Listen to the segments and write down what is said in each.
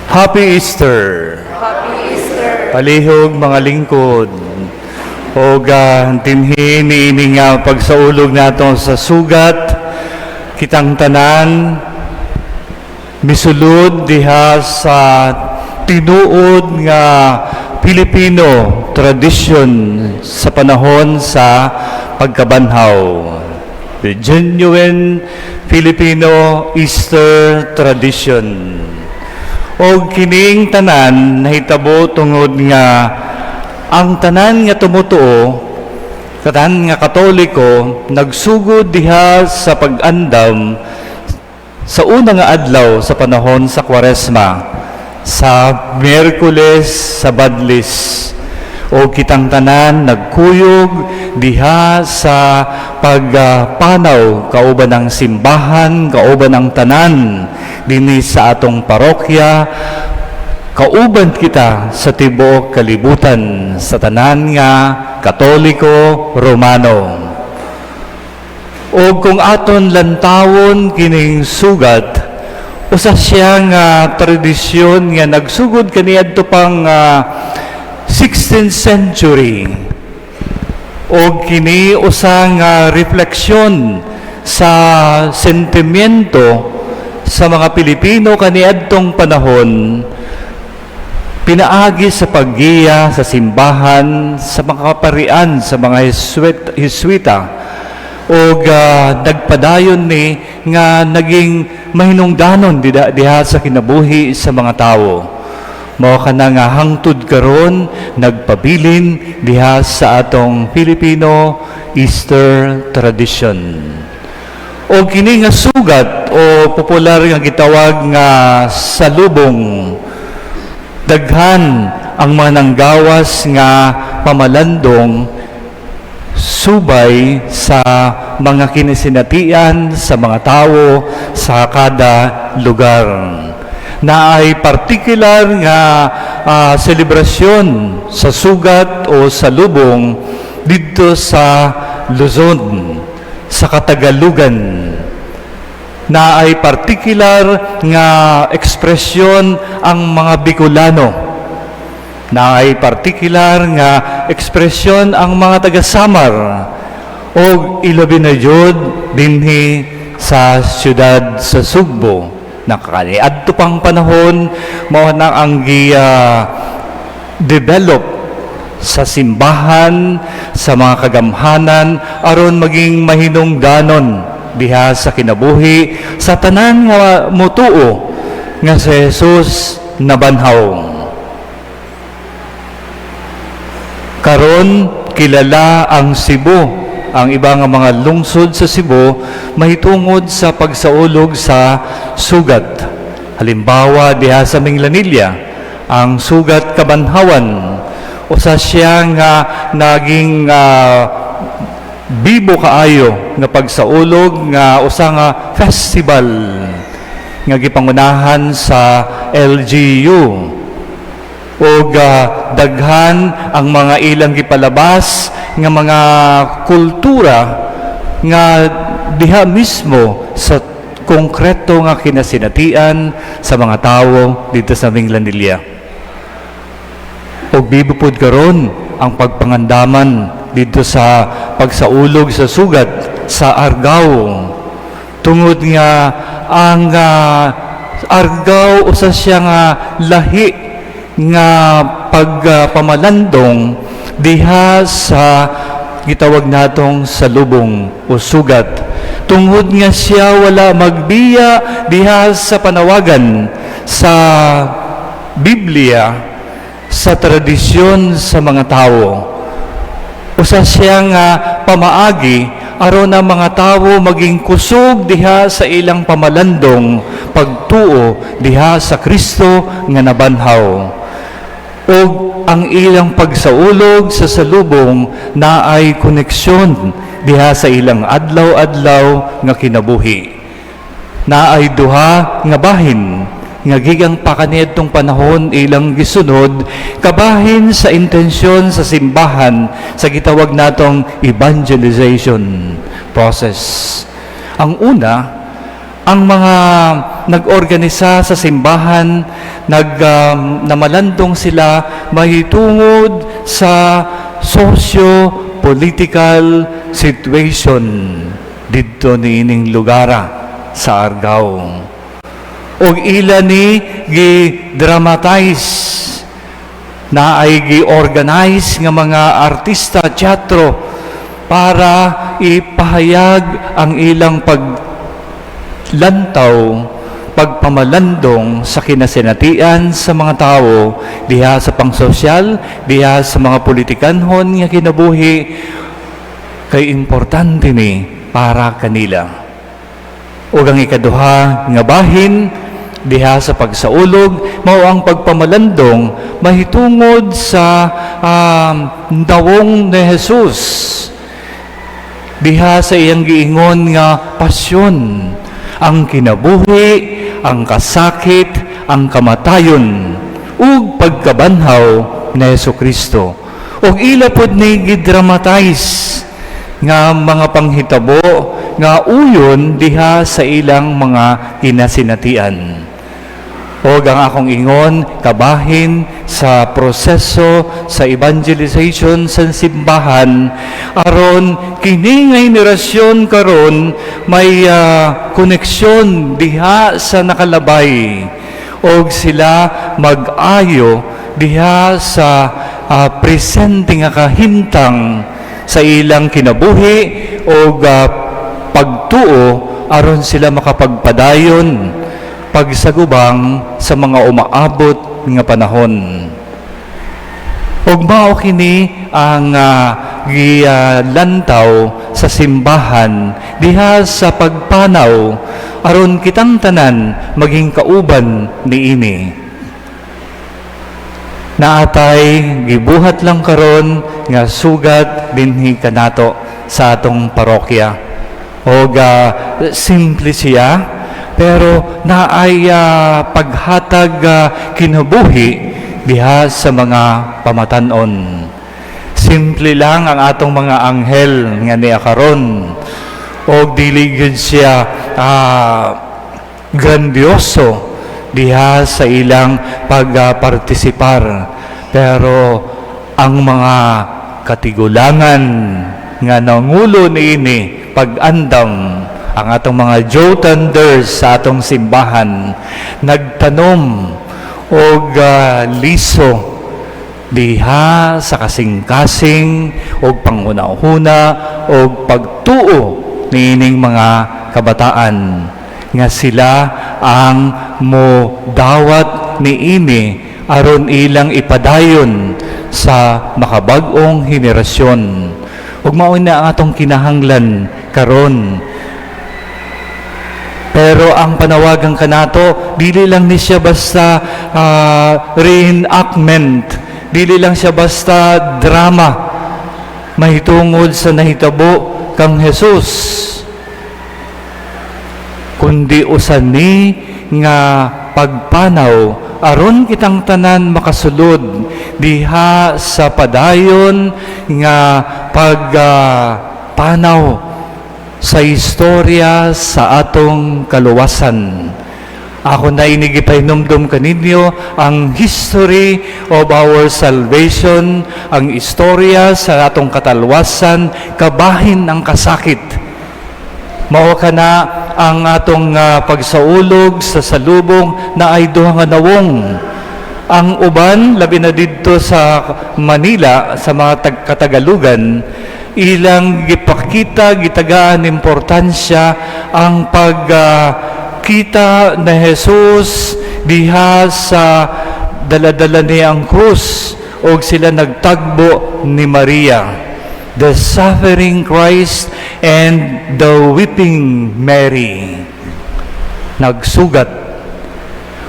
Happy Easter! Happy Easter! Palihog, mga lingkod. O dinhi niini nga pagsaulog nato sa sugat, kitang tanan misulod diha sa tinuod nga Filipino tradition sa panahon sa pagkabanhaw. The genuine Filipino Easter tradition. Og kining tanan nahitabo tungod nga ang tanan nga tumutuo, tanan nga Katoliko, nagsugod diha sa pag-andam sa una nga adlaw sa panahon sa Kwaresma, sa Miyerkules sa Badlis. O kitang tanan nagkuyog diha sa pagpanaw kauban ng simbahan, kauban ng tanan dinhi sa atong parokya, kauban kita sa tibuok kalibutan, sa tanan nga Katoliko Romano. O kung aton lantawon kining sugat, usa siya nga tradisyon nga nagsugod kaniadto pang 16th century. O kini usa nga refleksyon sa sentimiento sa mga Pilipino kaniadtong panahon, pinaagi sa paggiya sa simbahan, sa mga kaparian, sa mga Heswita, og nagpadayon ni nga naging mahinungdanon diha sa kinabuhi sa mga tawo. Mao kana nga hangtod karon nagpabilin diha sa atong Filipino Easter tradition. O kini nga sugat o popular nga gitawag nga salubong, daghan ang mga nanggawas nga pamalandong subay sa mga kinasinatian sa mga tawo sa kada lugar na ay particular nga selebrasyon sa sugat o sa lubong didto sa Luzon, sa Katagalugan, na ay particular nga ekspresyon ang mga Bicolano, na ay particular nga ekspresyon ang mga taga-Samar, o ilabi na jud dinhi sa siyudad sa Sugbo na kaniadto pang panahon mao na ang gi develop sa simbahan, sa mga kagamhanan, aron maging mahinungdanon diha sa kinabuhi sa tanan nga mutuo nga si Jesus nabanhaw. Karon kilala ang Cebu, ang iba nga mga lungsod sa Cebu mahitungod sa pagsaulog sa sugat. Halimbawa, diha sa Minglanilla, ang Sugat Kabanhawan, usa siya nga naging bibo kaayo nga pagsaulog nga usa nga festival nga gipangunahan sa LGU, ug daghan ang mga ilang gipalabas nga mga kultura nga diha mismo sa konkreto nga kinasinatian sa mga tawo dito sa Minglanilla. Ug bibo pod karon ang pagpangandaman dito sa pagsaulog sa sugat sa Argao. Tungod nga ang Argao, usa siya nga lahi nga pagpamalandong diha sa gitawag natong salubong o sugat. Tungod nga siya wala magbiya diha sa panawagan sa Biblia, sa tradisyon sa mga tawo. Usa siya nga pamaagi aron ang mga tawo maging kusog diha sa ilang pamalandong pagtuo diha sa Kristo nga nabanhaw. Og ang ilang pagsaulog sa salubong na ay koneksyon diha sa ilang adlaw-adlaw nga kinabuhi. Naay duha nga bahin nga gigang pa kaniadtong panahon ilang gisunod kabahin sa intensyon sa simbahan sa gitawag natong evangelization process. Ang una, Ang mga nag-organisa sa simbahan, namalandong sila mahitungod sa socio-political situation didto niining lugara sa Argao. Og ila ni gi-dramatize na ay gi-organize nga mga artista teatro para ipahayag ang ilang paglantaw, pagpamalandong sa kinasinatian sa mga tao diha sa pangsosyal, diha sa mga politikanhon nga kinabuhi, kay importante ni para kanila. Ug ang ikaduha nga bahin diha sa pagsaulog mao ang pagpamalandong mahitungod sa nawong ni Jesus diha sa iyang giingon nga pasyon, ang kinabuhi, ang kasakit, ang kamatayon ug pagkabanhaw ni Hesus Kristo. Ug ila pod ni gidramatize nga mga panghitabo nga uyon diha sa ilang mga kinasinatian. O ang akong ingon, kabahin sa proseso sa evangelization sa simbahan, aron kini nga henerasyon karon may koneksyon diha sa nakalabay og sila mag-ayo diha sa presente nga kahimtang sa ilang kinabuhi og pagtuo, aron sila makapagpadayon pagsagubang sa mga umaabot nga panahon. Ug mao kini ang gilantaw sa simbahan diha sa pagpanaw aron kitang tanan maging kauban niini. Naatay gibuhat lang karon nga sugat dinhi kanato sa atong parokya. Og simple siya pero naay paghatag kinabuhi diha sa mga pamatan-on. Simple lang ang atong mga anghel nga niya karon. Og dili gyud siya grandioso diha sa ilang pagpartisipar. Pero ang mga katigulangan nga nangulo niini pag-andam, ang atong mga Joe Thunders sa atong simbahan, nagtanom og liso diha sa kasing-kasing og panghuna-huna og pagtuo niining mga kabataan nga sila ang mo dawat niini aron ilang ipadayon sa makabag-ong henerasyon. Ug mao na ang atong kinahanglan karon. Pero ang panawagan kanato, dili lang ni siya basta reenactment, dili lang siya basta drama mahitungod sa nahitabo kang Jesus, kundi usa ni nga pagpanaw aron kitang tanan makasulod diha sa padayon nga pagpanaw sa istorya sa atong kaluwasan. Ako na ini gipahinumdum kaninyo ang history of our salvation, ang istorya sa atong katalwasan, kabahin ang kasakit. Mao kana ang atong pagsaulog sa salubong na ay duha nga nawong. Ang uban, labi na didto sa Manila, sa mga Katagalugan, ilang gipakita, gitagaan importansya ang pagkita na Jesus diha sa daladala niya ang krus og sila nagtagbo ni Maria. The suffering Christ and the weeping Mary. Nagsugat.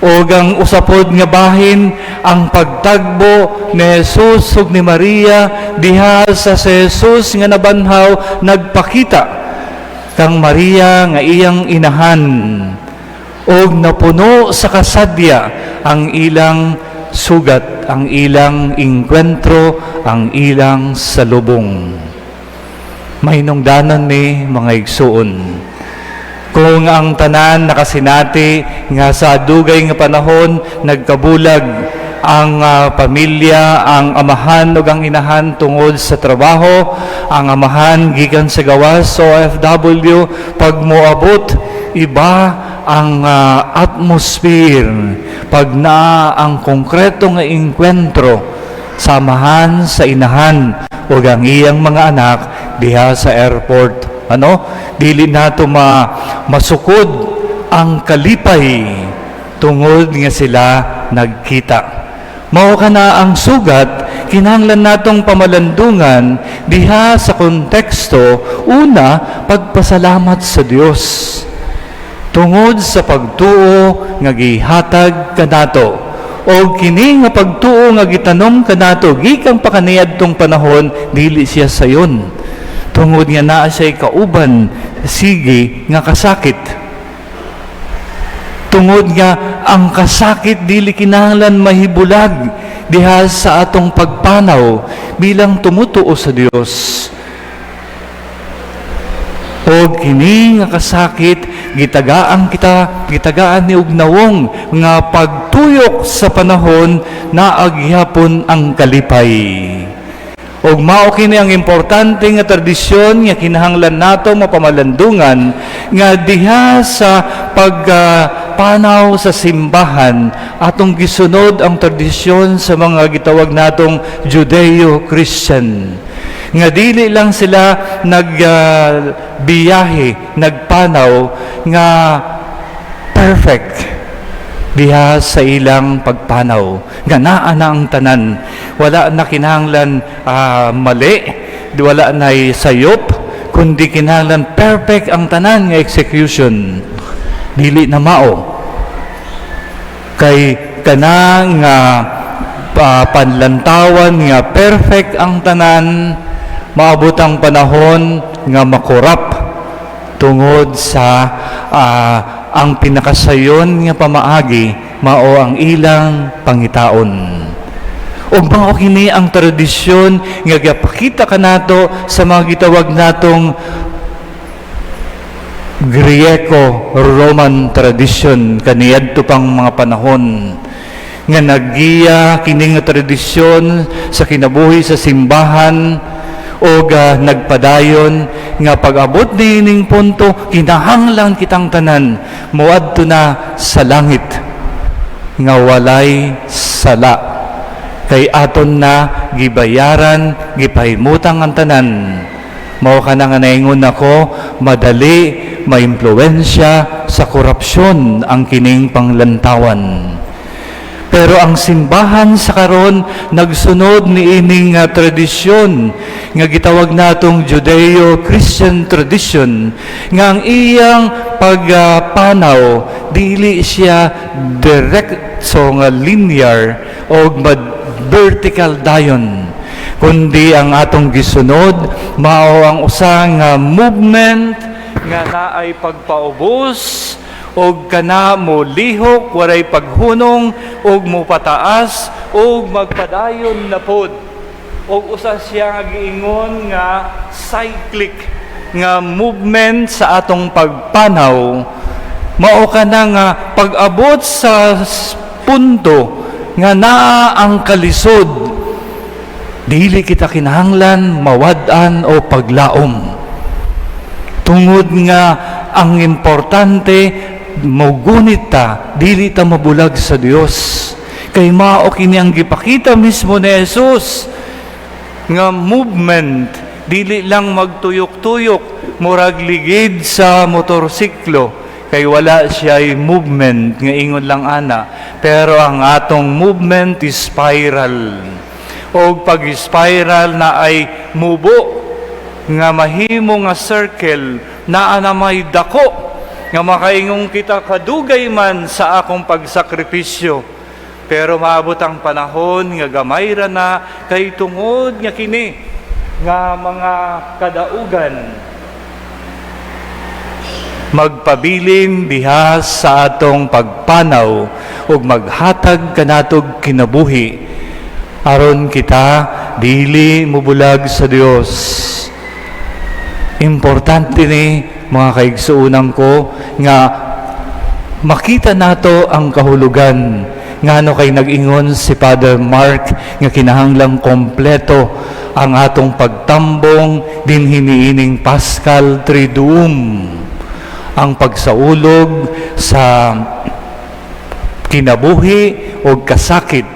O ang usapod nga bahin, ang pagtagbo ni Jesus ug ni Maria diha sa si Jesus nga nabanhaw nagpakita kang Maria nga iyang inahan og napuno sa kasadya ang ilang sugat, ang ilang engkwentro, ang ilang salubong. Mahinungdanon ni, mga igsuon. Kung ang tanan nakasinati nga sa dugay nga panahon nagkabulag ang pamilya, ang amahan ug ang inahan tungod sa trabaho, ang amahan gikan sa gawas, OFW, pag moabot, iba ang atmosphere pag naa ang konkreto nga engkwentro sa amahan, sa inahan ug ang iyang mga anak diha sa airport. Ano? Dili nato masukod ang kalipay tungod nga sila nagkita. Mao kana ang sugat, kinahanglan natong pamalandungan diha sa konteksto. Una, pagpasalamat sa Dios tungod sa pagtuo nga gihatag kanato, o kini nga pagtuo nga gitanom kanato gikan pa kaniadtong panahon, dili siya sayon tungod nga naa siya'y kauban sige nga kasakit, tungod nga ang kasakit dili kinahanglan mahibulag diha sa atong pagpanaw bilang tumutuo sa Dios. O kini nga kasakit gitagaan kita, gitagaan ni og nawong nga pagtuyok sa panahon, naa gihapon ang kalipay. Ug mao kini ang importante nga tradisyon nga kinahanglan nato mapamalandungan, nga diha sa pagpanaw sa simbahan, atong gisunod ang tradisyon sa mga gitawag natong Judeo-Christian, nga dili lang sila nagbiyahe, nagpanaw nga perfect diha sa ilang pagpanaw, nga naa na ang tanan, wala na kinahanglan mali, wala na sayop, kundi kinahanglan perfect ang tanan nga execution. Dili na mao, kay kana nga panlantawan nga perfect ang tanan, maabot ang panahon nga ma-corrupt tungod sa ang pinakasayon nga pamaagi mao ang ilang pangitaon. Ug mao kini ang tradisyon nga gapakita kanato sa mga gitawag natong Greco-Roman tradition kaniadto pang mga panahon, nga naggiya kini nga tradisyon sa kinabuhi sa simbahan o nagpadayon nga pag-abot niining punto, kinahanglan kitang tanan moadto na sa langit nga walay sala, kay aton na gibayaran, gipahimutang ang tanan. Mao kana nga naingon ako, madali maimpluwensya sa korupsyon ang kining panglantawan. Pero ang simbahan sa karon nagsunod ni ining tradisyon nga gitawag natong Judeo-Christian tradition, nga ang iyang pagpanaw dili siya direkto nga linear o vertical dayon, kundi ang atong gisunod mao ang usa nga movement nga naay pagpaubos og kana mo lihok, waray paghunong, og mopataas og magpadayon na pod, og usa siya nga giingon nga cyclic nga movement sa atong pagpanaw. Mao kana nga pag-abot sa punto nga naa ang kalisod, dili kita kinahanglan mawad-an o paglaom tungod nga ang importante, mogunit ta, dili ta mabulag sa Dios, kay mao kini ang gipakita mismo ni Jesus nga movement, dili lang magtuyok-tuyok murag ligid sa motorsiklo, kay wala siya movement nga ingon lang ana. Pero ang atong movement is spiral, og pag spiral na ay mubo nga mahimo nga circle, naa na may dako nga makaingong kita, "Kadugay man sa akong pagsakripisyo," pero maabot ang panahon nga gamay ra na, kay tungod nga kini nga mga kadaugan magpabilin diha sa atong pagpanaw ug maghatag kanatog kinabuhi aron kita dili mubulag sa Dios. Importante ni mga kaigsuonan ko, nga makita nato ang kahulugan ngano kay nag-ingon si Father Mark nga kinahanglang kompleto ang atong pagtambong dinhi niining Paschal Triduum, ang pagsaulog sa kinabuhi o kasakit,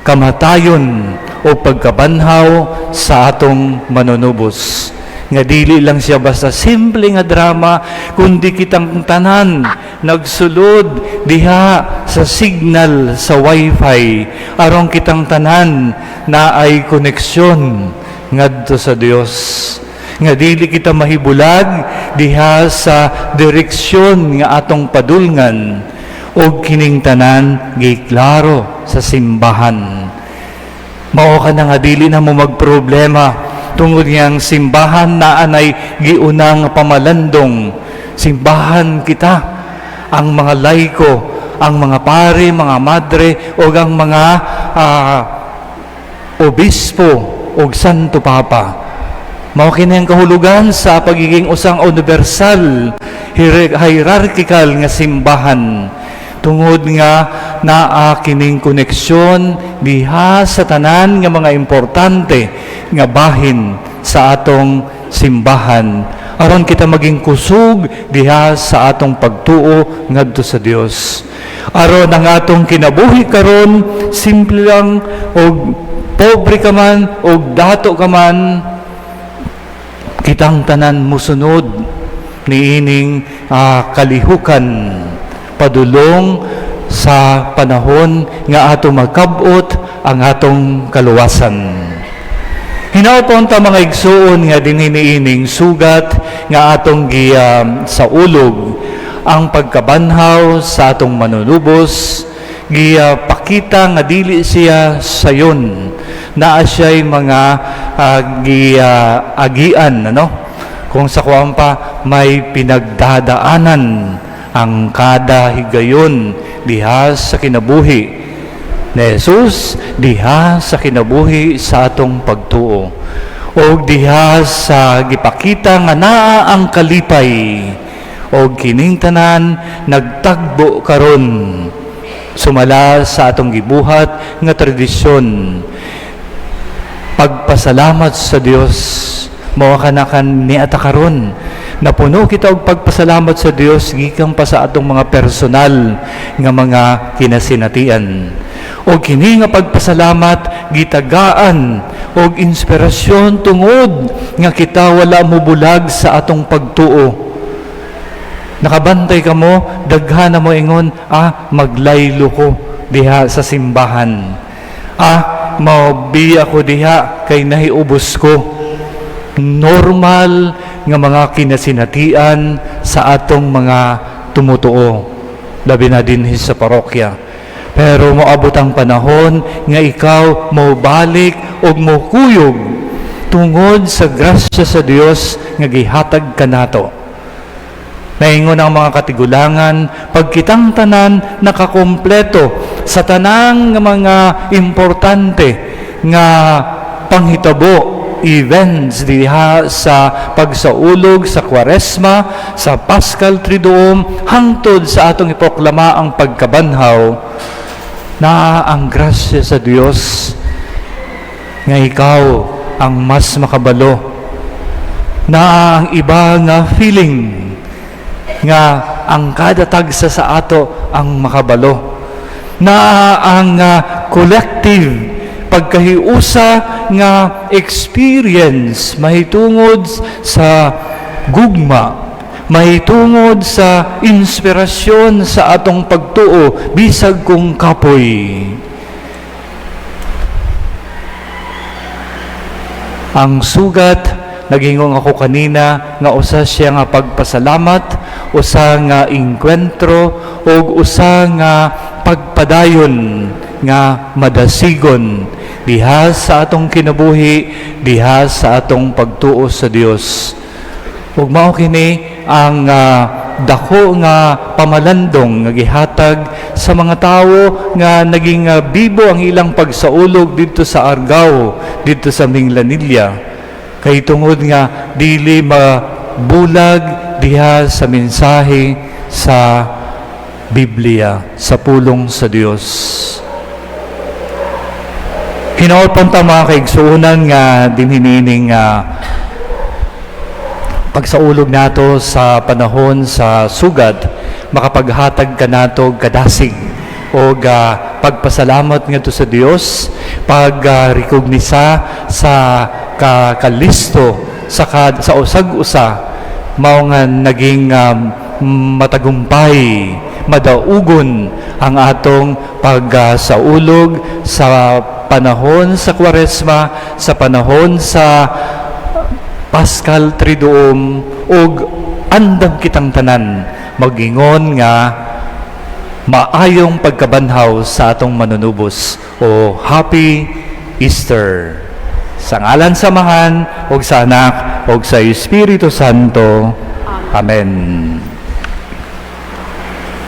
kamatayon o pagkabanhaw sa atong Manunubos. Nga dili lang siya basta simple nga drama, kundi kitang tanan nagsulod diha sa signal sa wifi aron kitang tanan na ay koneksyon ngadto sa Dios, nga dili kita mahibulag diha sa direksyon nga atong padulngan, ug kining tanan giklaro sa simbahan. Mao ka na nga dili na mo magproblema tungod niyang simbahan na anay giunang pamalandong. Simbahan kita, ang mga laiko, ang mga pare, mga madre o ang mga obispo o Santo Papa. Mao kini ang kahulugan sa pagiging usang universal hierarchical nga simbahan, tungod nga naa kining koneksyon diha sa tanan nga mga importante nga bahin sa atong simbahan aron kita maging kusog diha sa atong pagtuo ngadto sa Dios, aron ang atong kinabuhi karon, simple lang og pobre ka man og dato ka man, kitang tanan musunod niining kalihukan padulong sa panahon nga ato magkabot ang atong kaluwasan. Hinaot ta, mga igsuon, nga dinhi niining sugat nga atong giya sa ulog ang pagkabanhaw sa atong Manunubos, giya pakita nga dili siya sayon, naa siya'y mga giya agian, ano kung sa kuan pa, may pinagdadaanan ang kada higayon diha sa kinabuhi ni Jesus, diha sa kinabuhi sa atong pagtuo, og diha sa gipakita nga naa ang kalipay, og kining tanan nagtagbo karon sumala sa atong gibuhat nga tradisyon, pagpasalamat sa Dios. Mao kanakan ni ata karon napuno kita og pagpasalamat sa Dios gikan pa sa atong mga personal nga mga kinasinatian, og kini nga pagpasalamat gitagaan og inspirasyon tungod nga kita wala mobulag sa atong pagtuo. Nakabantay kamo, daghan na mo ingon, "Ah, maglaylo ko diha sa simbahan. Ah, mabiya ko diha kay nahiubos ko." Normal nga mga kinasinatian sa atong mga tumutuo, labi na dinhi sa parokya. Pero moabot ang panahon nga ikaw mobalik og mokuyog tungod sa grasya sa Dios nga gihatag kanato. Naingon ang mga katigulangan, pag kitang tanan nakakompleto sa tanang nga mga importante nga panghitabo, events diha sa pagsaulog sa Kwaresma, sa Paschal Triduum, hangtod sa atong iproklama ang pagkabanhaw, na ang grasya sa Dios nga ikaw ang mas makabalo na ang iba nga feeling nga ang kada tagsa sa ato ang makabalo na ang collective pagkahiusa nga experience mahitungod sa gugma, mahitungod sa inspirasyon sa atong pagtuo bisag kung kapoy. Ang sugat, nagingon ako kanina nga usa siya nga pagpasalamat, usa nga engkwentro ug usa nga pagpadayon nga madasigon diha sa atong kinabuhi, diha sa atong pagtuo sa Dios. Ug mao kini ang dako nga pamalandong nga gihatag sa mga tawo nga naging bibo ang ilang pagsaulog didto sa Argao, didto sa Minglanilla. Kay tungod nga dili ma bulag diha sa mensahe sa Biblia, sa pulong sa Dios. Hinaot ta, mga kaigsuonan, nga dinhi niining pagsaulog nato sa panahon sa sugat, makapaghatag kanato og kadasig o pagpasalamat ngadto sa Dios, pag rekognisa sa kalisto sa usag usa mao nga naging matagumpay, madaugon ang atong pagsaulog sa panahon sa Kwaresma, sa panahon sa Paschal Triduum, ug andam kitang tanan magingon nga maayong pagkabanhaw sa atong Manunubos o Happy Easter. Sa ngalan sa Amahan ug sa Anak ug sa Espiritu Santo. Amen.